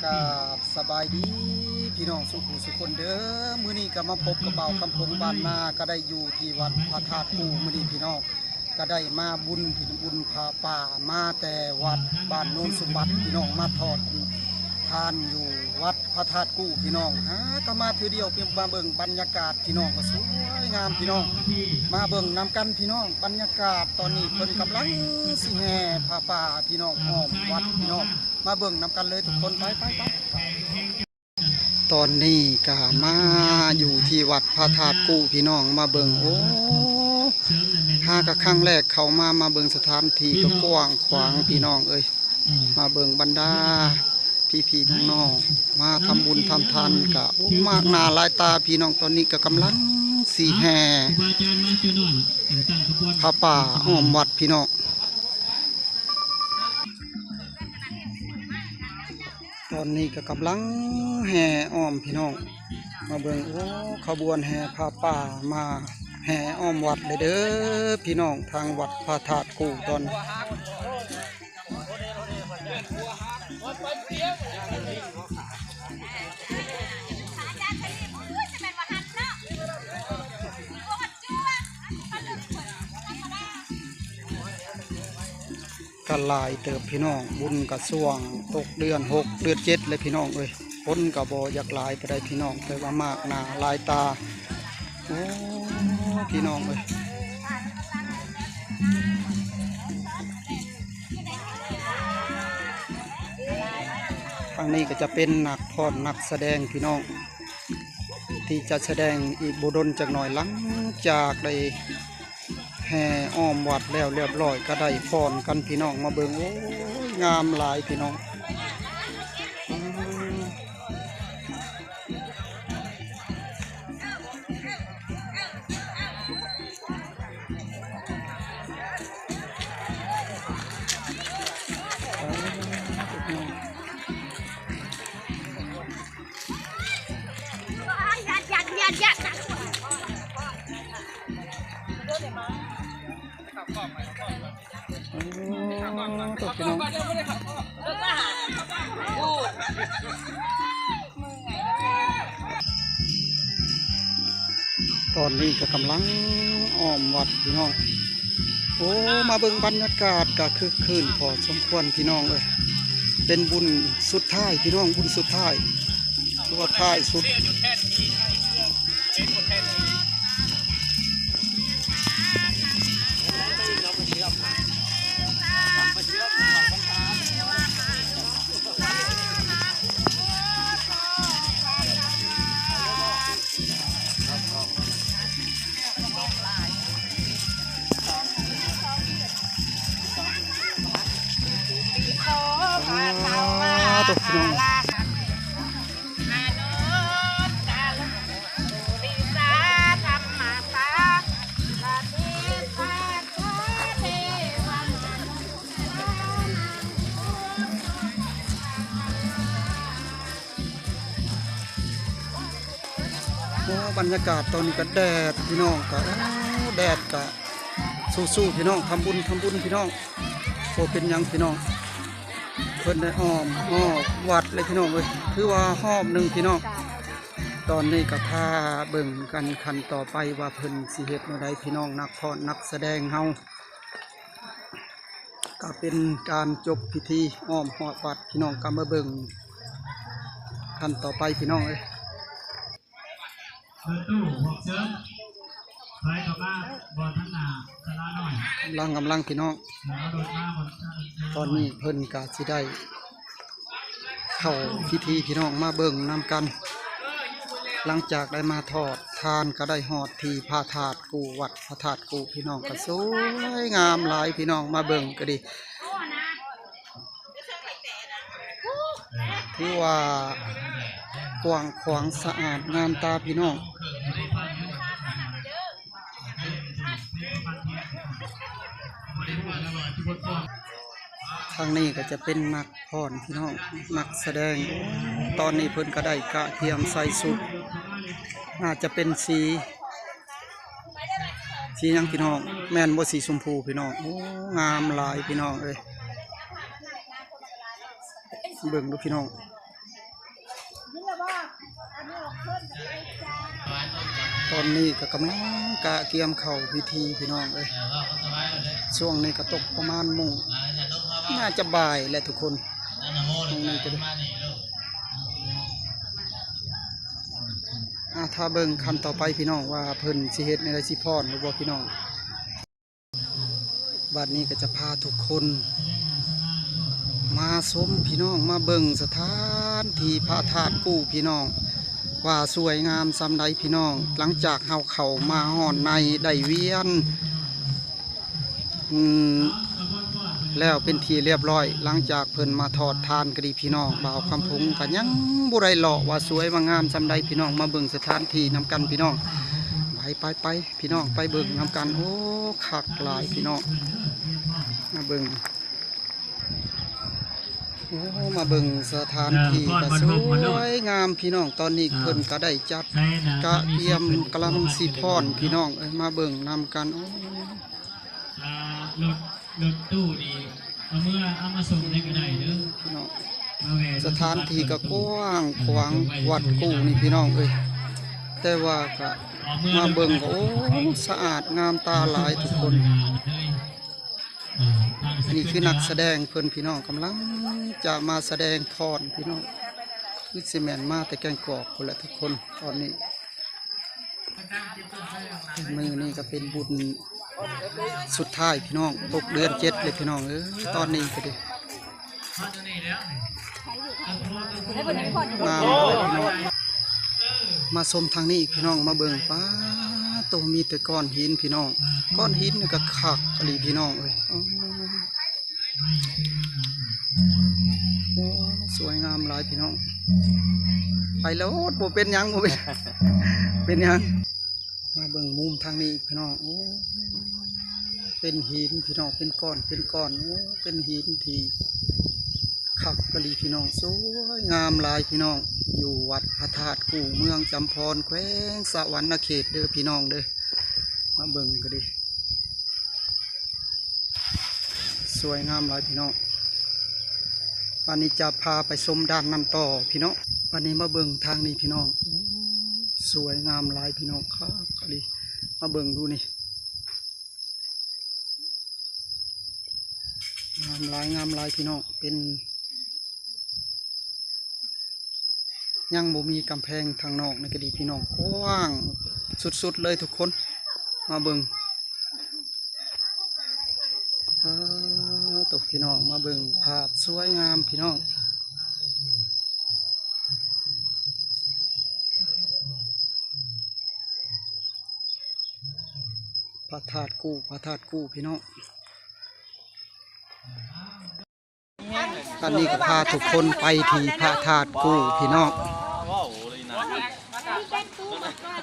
ກາບສະບາຍດີພີ່ນ້ອງສູ່ຜູ້ສູ່ຄົນເດີ. ມື້ນີ້ກໍມາພົບກັບບ່າວຄຳພົງບ້ານນາ ກໍໄດ້ຢູ່ທີ່ວັດພະທາດກູ່. ມື້ນີ້ພີ່ນ້ອງກໍໄດ້ມາບຸນ ບຸນຜ້າປ່າ ມາແຕ່ວັດບ້ານໂນນສົມບັດ ພີ່ນ້ອງ ມາທອດທານຢູ່ວັດພະທາດກູ່ ພີ່ນ້ອງ. ຫາກໍມາເທື່ອດຽວ ມາເບິ່ງບັນຍາກາດ ພີ່ນ້ອງ ກໍສວຍງາມ ພີ່ນ້ອງ. ມາເບິ່ງນຳກັນ ພີ່ນ້ອງ ບັນຍາກາດຕອນນີ້ ເພິ່ນກຳລັງຊິແຫ່ຜ້າປ່າ ພີ່ນ້ອງ ອ້ອມວັດ ພີ່ນ້ອງ. ມາເບິ່ງນຳກັນເລີຍທຸກຄົນ ໄປ ໄປ ໄປ. ຕອນນີ້ກໍມາຢູ່ທີ່ວັດພະທາດກູ່ ພີ່ນ້ອງ ມາເບິ່ງ. ໂອ້ ຫາກໍຄັ້ງແລກເຂົ້າມາ ມາເບິ່ງສະຖານທີ່ກໍກວ້າງຂວາງ ພີ່ນ້ອງເອີຍ. ມາເບິ່ງບັນດາພີ່ໆນ້ອງໆ ມາທຳບຸນທຳທານ ກະ ໂອ້ ມາກໜ້າຫຼາຍຕາ ພີ່ນ້ອງ. ຕອນນີ້ກໍກຳລັງຊິແຫ່ຜ້າປ່າອ້ອມວັດ ພີ່ນ້ອງ. ຕອນນີ້ກໍກຳລັງແຫ່ອ້ອມ ພີ່ນ້ອງ ມາເບິ່ງ. ໂອ້ ຂະບວນແຫ່ຜ້າປ່າມາແຫ່ອ້ອມວັດເລີຍເດີ ພີ່ນ້ອງ ທາງວັດພະທາດກູ່ຕອນ ກໍຫຼາຍເຕີບ ພີ່ນ້ອງ. ບຸນກໍຊ່ວງຕົກເດືອນຫົກ ເດືອນເຈັດເລີຍ ພີ່ນ້ອງເອີຍ. ຄົນກໍບໍ່ຢາກຫຼາຍປານໃດ ພີ່ນ້ອງ ແຕ່ວ່າມາກໜ້າຫຼາຍຕາ. ໂອ້ ພີ່ນ້ອງເອີຍ ທາງນີ້ກໍຈະເປັນນັກຟ້ອນນັກສະແດງ ພີ່ນ້ອງ ທີ່ຈະສະແດງອີກບໍ່ດົນຈັກໜ່ອຍ ຫຼັງຈາກໄດ້ແຫ່ອ້ອມວັດແລ້ວລຽບລ້ອຍ ກໍໄດ້ຟ້ອນກັນ ພີ່ນ້ອງ ມາເບິ່ງ. ໂອ້ຍ ງາມຫຼາຍ ພີ່ນ້ອງ. ໂອ້ ໂຕ ພີ່ນ້ອງ ຕອນນີ້ກໍກຳລັງອ້ອມວັດ ພີ່ນ້ອງ. ໂອ້ ມາເບິ່ງບັນຍາກາດກໍຄຶກຄື້ນພໍສົມຄວນ ພີ່ນ້ອງເອີຍ. ເປັນບຸນສຸດທ້າຍ ພີ່ນ້ອງ ບຸນສຸດທ້າຍ ຫຼືວ່າທ້າຍສຸດ. ໂອ້ ບັນຍາກາດຕອນນີ້ກໍແດດ ພີ່ນ້ອງ ກໍ ໂອ້ ແດດກໍສູ້ໆ ພີ່ນ້ອງ ທຳບຸນ ທຳບຸນ ພີ່ນ້ອງ. ບໍ່ເປັນຫຍັງ ພີ່ນ້ອງ ເພິ່ນໄດ້ອ້ອມຮອບວັດເລີຍ ພີ່ນ້ອງເອີຍ ຖືວ່າຮອບໜຶ່ງ ພີ່ນ້ອງ. ຕອນນີ້ກໍຖ້າເບິ່ງກັນຂັ້ນຕໍ່ໄປວ່າເພິ່ນຊິເຮັດແນວໃດ ພີ່ນ້ອງ. ນັກຟ້ອນນັກສະແດງເຮົາ ກໍເປັນການຈົບພິທີອ້ອມຮອບວັດ ພີ່ນ້ອງ. ກໍມາເບິ່ງຂັ້ນຕໍ່ໄປ ພີ່ນ້ອງເອີຍ. ເຊີນຕູ້ ພວກເຊີນ ຖອຍເຂົ້າມາບ່ອນທາງໜ້າສາລານ້ອຍ ກຳລັງ ກຳລັງ ພີ່ນ້ອງ. ເອົາລົດມາບ່ອນທາງ ຕອນນີ້ເພິ່ນກໍຊິໄດ້ ເຂົ້າພິທີ ພີ່ນ້ອງ ມາເບິ່ງນຳກັນ. ຫຼັງຈາກໄດ້ມາທອດທານ ກໍໄດ້ຮອດທີ່ພະທາດກູ່ ວັດພະທາດກູ່ ພີ່ນ້ອງ ກໍສວຍງາມຫຼາຍ ພີ່ນ້ອງ ມາເບິ່ງກໍດີ ຖືວ່າກວ້າງຂວາງສະອາດງາມຕາ ພີ່ນ້ອງ. ທາງນີ້ກໍຈະເປັນນັກຟ້ອນ ພີ່ນ້ອງ ນັກສະແດງ. ຕອນນີ້ເພິ່ນກໍໄດ້ກະກຽມໃສ່ຊຸດ ໜ້າຈະເປັນສີ ສີຫຍັງ ພີ່ນ້ອງ? ແມ່ນບໍ່ ສີຊົມພູ ພີ່ນ້ອງ. ໂອ້ ງາມຫຼາຍ ພີ່ນ້ອງເອີຍ. ເບິ່ງດູພີ່ນ້ອງ ຕອນນີ້ກໍກຳລັງກະກຽມເຂົ້າພິທີພີ່ນ້ອງເອີຍ. ຊ່ວງນີ້ກໍຕົກປະມານໂມງ ໜ້າຈະບ່າຍແຫຼະທຸກຄົນ. ຊ່ວງນີ້ກໍໄດ້ ອາ ຖ້າເບິ່ງຂັ້ນຕໍ່ໄປພີ່ນ້ອງ ວ່າເພິ່ນຊິເຮັດແນວໃດ ຊິຟ້ອນຫຼືບໍ່ພີ່ນ້ອງ. ບັດນີ້ກໍຈະພາທຸກຄົນມາຊົມພີ່ນ້ອງ ມາເບິ່ງສະຖານທີ່ພະທາດກູ່ພີ່ນ້ອງ ວ່າສວຍງາມສ່ຳໃດພີ່ນ້ອງ. ຫຼັງຈາກເຮົາເຂົ້າມາຮອດໃນໄດ້ວຽນ ອືມ ແລ້ວເປັນທີ່ລຽບຮ້ອຍ ຫຼັງຈາກເພິ່ນມາທອດທານກໍດີພີ່ນ້ອງ. ບ່າວຄຳພົງກໍຍັງບໍ່ໄດ້ເລາະວ່າສວຍວ່າງາມສ່ຳໃດພີ່ນ້ອງ ມາເບິ່ງສະຖານທີ່ນຳກັນພີ່ນ້ອງ. ໄປ ໄປ ໄປ ພີ່ນ້ອງ ໄປເບິ່ງນຳກັນ. ໂອ້ ຄັກຫຼາຍພີ່ນ້ອງ ມາເບິ່ງ. ໂອ້ ມາເບິ່ງສະຖານທີ່ກໍສວຍງາມພີ່ນ້ອງ. ຕອນນີ້ເພິ່ນກໍໄດ້ຈັດກະກຽມ ກຳລັງຊິຟ້ອນພີ່ນ້ອງເອີຍ ມາເບິ່ງນຳກັນ. ໂອ້ ອ່າ ລົດ ລົດຕູ້ນີ້ເອົາເມືອ ເອົາມາສົ່ງໄດ້ກໍໄດ້ເດີພີ່ນ້ອງ. ມາແວ່ ສະຖານທີ່ກໍກວ້າງຂວາງວັດກູ່ນີ້ພີ່ນ້ອງເອີຍ ແຕ່ວ່າກໍມາເບິ່ງກໍ ໂອ້ ສະອາດງາມຕາຫຼາຍທຸກຄົນ. ນີ້ຄືນັກສະແດງເພິ່ນພີ່ນ້ອງ ກຳລັງຈະມາສະແດງຟ້ອນພີ່ນ້ອງ ຄືຊິແມ່ນມາແຕ່ແກ້ງກອກພຸ້ນແຫຼະທຸກຄົນ. ຕອນນີ້ ມື້ນີ້ກໍເປັນບຸນສຸດທ້າຍພີ່ນ້ອງ ຕົກເດືອນເຈັດເລີຍພີ່ນ້ອງເອີຍ. ຕອນນີ້ກໍດີ ງາມພີ່ນ້ອງ ມາຊົມທາງນີ້ພີ່ນ້ອງ ມາເບິ່ງ ປາດໂຕ ມີແຕ່ກ້ອນຫີນພີ່ນ້ອງ. ກ້ອນຫີນນີ້ກໍຄັກອີ່ຫຼີພີ່ນ້ອງເອີຍ. ໂອ້ ໂອ້ ສວຍງາມຫຼາຍພີ່ນ້ອງ. ໄປໂລດ ບໍ່ເປັນຫຍັງ ບໍ່ເປັນ ເປັນຫຍັງ. ມາເບິ່ງມຸມທາງນີ້ອີກພີ່ນ້ອງ. ໂອ້ ເປັນຫີນພີ່ນ້ອງ ເປັນກ້ອນ ເປັນກ້ອນ. ໂອ້ ເປັນຫີນທີ່ຄັກອີ່ຫຼີພີ່ນ້ອງ ສວຍງາມຫຼາຍພີ່ນ້ອງ. ຢູ່ວັດພະທາດກູ່ ເມືອງຈຳພອນ ແຂວງສະຫວັນນະເຂດເດີພີ່ນ້ອງເດີ. ມາເບິ່ງກໍດີ ສວຍງາມຫຼາຍພີ່ນ້ອງ. ບາດນີ້ຈະພາໄປຊົມດ້ານນັ້ນຕໍ່ພີ່ນ້ອງ. ບາດນີ້ມາເບິ່ງທາງນີ້ພີ່ນ້ອງ. ໂອ້ ສວຍງາມຫຼາຍພີ່ນ້ອງ ຄັກອີ່ຫຼີ. ມາເບິ່ງດູນີ້ ງາມຫຼາຍ ງາມຫຼາຍພີ່ນ້ອງ. ເປັນ ຍັງບໍ່ມີກຳແພງທາງນອກນີ້ກໍດີພີ່ນ້ອງ ກວ້າງສຸດໆເລີຍທຸກຄົນ. ມາເບິ່ງ ເອີ ໂຕ ພີ່ນ້ອງ ມາເບິ່ງພາບສວຍງາມພີ່ນ້ອງ. ພະທາດກູ່ ພະທາດກູ່ພີ່ນ້ອງ. ອັນນີ້ກໍພາທຸກຄົນໄປທີ່ພະທາດກູ່ພີ່ນ້ອງ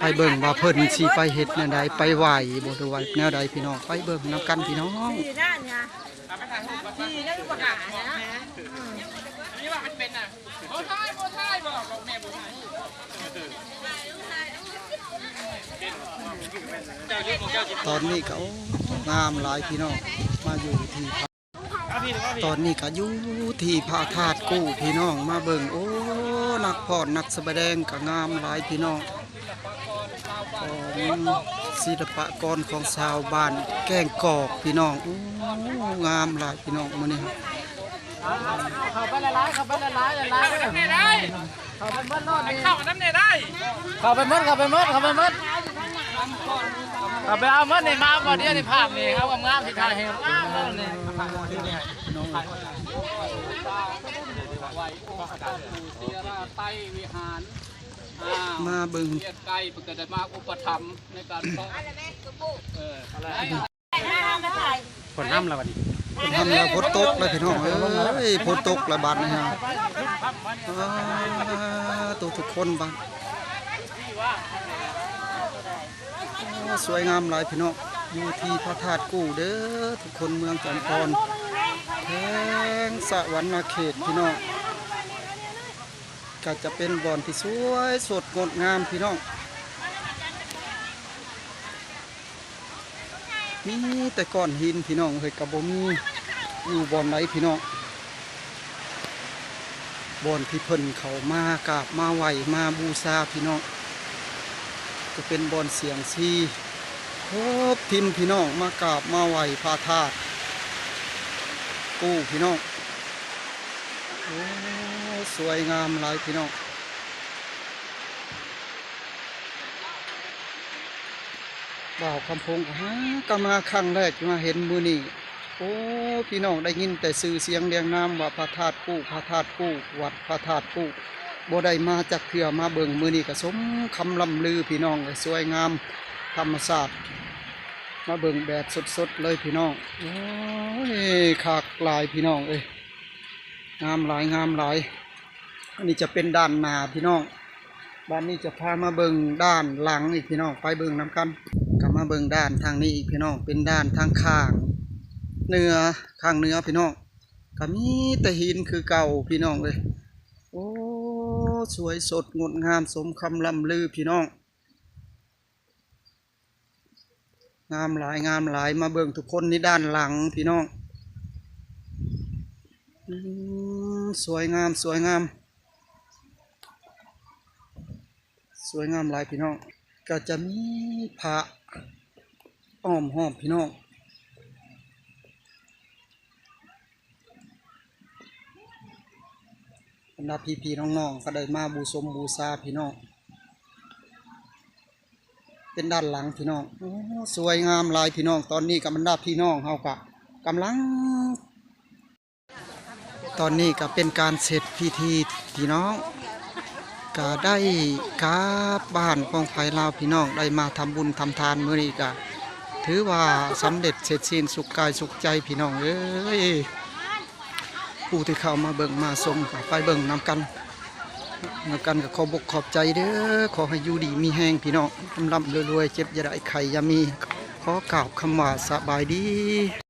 ໄປເບິ່ງວ່າເພິ່ນຊິໄປເຮັດແນວໃດ ໄປໄຫວ້ບໍ່ ຫຼືວ່າແນວໃດພີ່ນ້ອງ ໄປເບິ່ງນຳກັນພີ່ນ້ອງ. ຕອນນີ້ກໍ ໂອ້ ງາມຫຼາຍພີ່ນ້ອງ ມາຢູ່ທີ່ ຕອນນີ້ກໍຢູ່ທີ່ພະທາດກູ່ພີ່ນ້ອງ ມາເບິ່ງ ໂອ້ ນັກຟ້ອນນັກສະແດງກໍງາມຫຼາຍພີ່ນ້ອງ. ຂອງສິລະປະກອນຂອງຊາວບ້ານແກ້ງກອກພີ່ນ້ອງ. ໂອ້ ງາມຫຼາຍພີ່ນ້ອງ ມື້ນີ້ ເຂົ້າໄປຫຼາຍໆ ເຂົ້າໄປຫຼາຍໆ ຫຼາຍໆ ເຂົ້າໄປໝົດໂລດນີ້ ເຂົ້ານຳແດ່ໄດ້ ເຂົ້າໄປໝົດ ເຂົ້າໄປໝົດ ເຂົ້າໄປໝົດ ເຂົ້າໄປເອົາໝົດນີ້ ມາເອົາບ່ອນດຽວນີ້ ພາບນີ້ເອົາງາມໆ ທີ່ຖ່າຍໃຫ້ງາມໆໂລດນີ້. ມາເບິ່ງ ເຂດໄກເພິ່ນກໍໄດ້ມາອຸປະຖຳໃນການ ເອີ ຝົນຫ້ຳແລ້ວບັດນີ້ ຝົນຫ້ຳແລ້ວ ຝົນຕົກແລ້ວພີ່ນ້ອງເອີຍ ຝົນຕົກແລ້ວບັດນີ້. ອ່າ ໂຕ ທຸກຄົນບັດ ໂອ້ ສວຍງາມຫຼາຍພີ່ນ້ອງ ຢູ່ທີ່ພະທາດກູ່ເດີທຸກຄົນ ເມືອງຈຳພອນ ແຂວງສະຫວັນນະເຂດພີ່ນ້ອງ. ກໍຈະເປັນບ່ອນທີ່ສວຍສົດງົດງາມພີ່ນ້ອງ ມີແຕ່ກ້ອນຫີນພີ່ນ້ອງເອີຍ ກໍບໍ່ມີຢູ່ບ່ອນໃດພີ່ນ້ອງ. ບ່ອນທີ່ເພິ່ນເຂົ້າມາກາບມາໄຫວ້ມາບູຊາພີ່ນ້ອງ ຈະເປັນບ່ອນສ່ຽງຊີ ຄອບທິມພີ່ນ້ອງ ມາກາບມາໄຫວ້ພະທາດກູ້ພີ່ນ້ອງ. ໂອ້ ສວຍງາມຫຼາຍພີ່ນ້ອງ. ບ່າວຄຳພົງກໍຫາກໍມາຄັ້ງແລກ ມາເຫັນມື້ນີ້. ໂອ້ ພີ່ນ້ອງໄດ້ຍິນແຕ່ຊື່ສຽງລຽງນາມວ່າພະທາດກູ້ ພະທາດກູ້ ວັດພະທາດກູ້ ບໍ່ໄດ້ມາຈັກເທື່ອ ມາເບິ່ງມື້ນີ້ກໍສົມຄຳລ່ຳລືພີ່ນ້ອງເອີຍ. ສວຍງາມທຳມະຊາດ ມາເບິ່ງແບບສົດໆເລີຍພີ່ນ້ອງ. ໂອ້ຍ ຄັກຫຼາຍພີ່ນ້ອງເອີຍ ງາມຫຼາຍ ງາມຫຼາຍ. ອັນນີ້ຈະເປັນດ້ານໜ້າພີ່ນ້ອງ. ບາດນີ້ຈະພາມາເບິ່ງດ້ານຫຼັງອີກພີ່ນ້ອງ ໄປເບິ່ງນຳກັນ. ກໍມາເບິ່ງດ້ານທາງນີ້ອີກພີ່ນ້ອງ ເປັນດ້ານທາງຂ້າງເໜືອ ຂ້າງເໜືອພີ່ນ້ອງ ກໍມີແຕ່ຫີນຄືເກົ່າພີ່ນ້ອງເອີຍ. ໂອ້ ສວຍສົດງົດງາມສົມຄຳລ່ຳລືພີ່ນ້ອງ. ງາມຫຼາຍ ງາມຫຼາຍ ມາເບິ່ງທຸກຄົນໃນດ້ານຫຼັງພີ່ນ້ອງ. ອືມ ສວຍງາມ ສວຍງາມ ສວຍງາມຫຼາຍພີ່ນ້ອງ. ກໍຈະມີພະອ້ອມຮອບພີ່ນ້ອງ. ບັນດາພີ່ໆນ້ອງໆ ກໍໄດ້ມາບູຊົມບູຊາພີ່ນ້ອງ ເປັນດ້ານຫຼັງພີ່ນ້ອງ. ໂອ້ ສວຍງາມຫຼາຍພີ່ນ້ອງ. ຕອນນີ້ກໍບັນດາພີ່ນ້ອງເຮົາກໍກຳລັງ ຕອນນີ້ກໍເປັນການເສັດພິທີພີ່ນ້ອງ ກໍໄດ້ກັບບ້ານຂອງໄພລາວພີ່ນ້ອງ ໄດ້ມາທຳບຸນທຳທານ ມື້ນີ້ກໍຖືວ່າສຳເລັດເສັດສິ້ນ ສຸກກາຍສຸກໃຈພີ່ນ້ອງເອີຍ. ຜູ້ທີ່ເຂົ້າມາເບິ່ງມາຊົມກໍໄປເບິ່ງນຳກັນ ນຳກັນກໍຂໍບົກຂອບໃຈເດີ້. ຂໍໃຫ້ຢູ່ດີມີແຮງພີ່ນ້ອງ ລ່ຳໆລວຍໆ ເຈັບຢ່າໄດ້ໄຂ້ຢ່າມີ. ຂໍກ່າວຄຳວ່າສະບາຍດີ.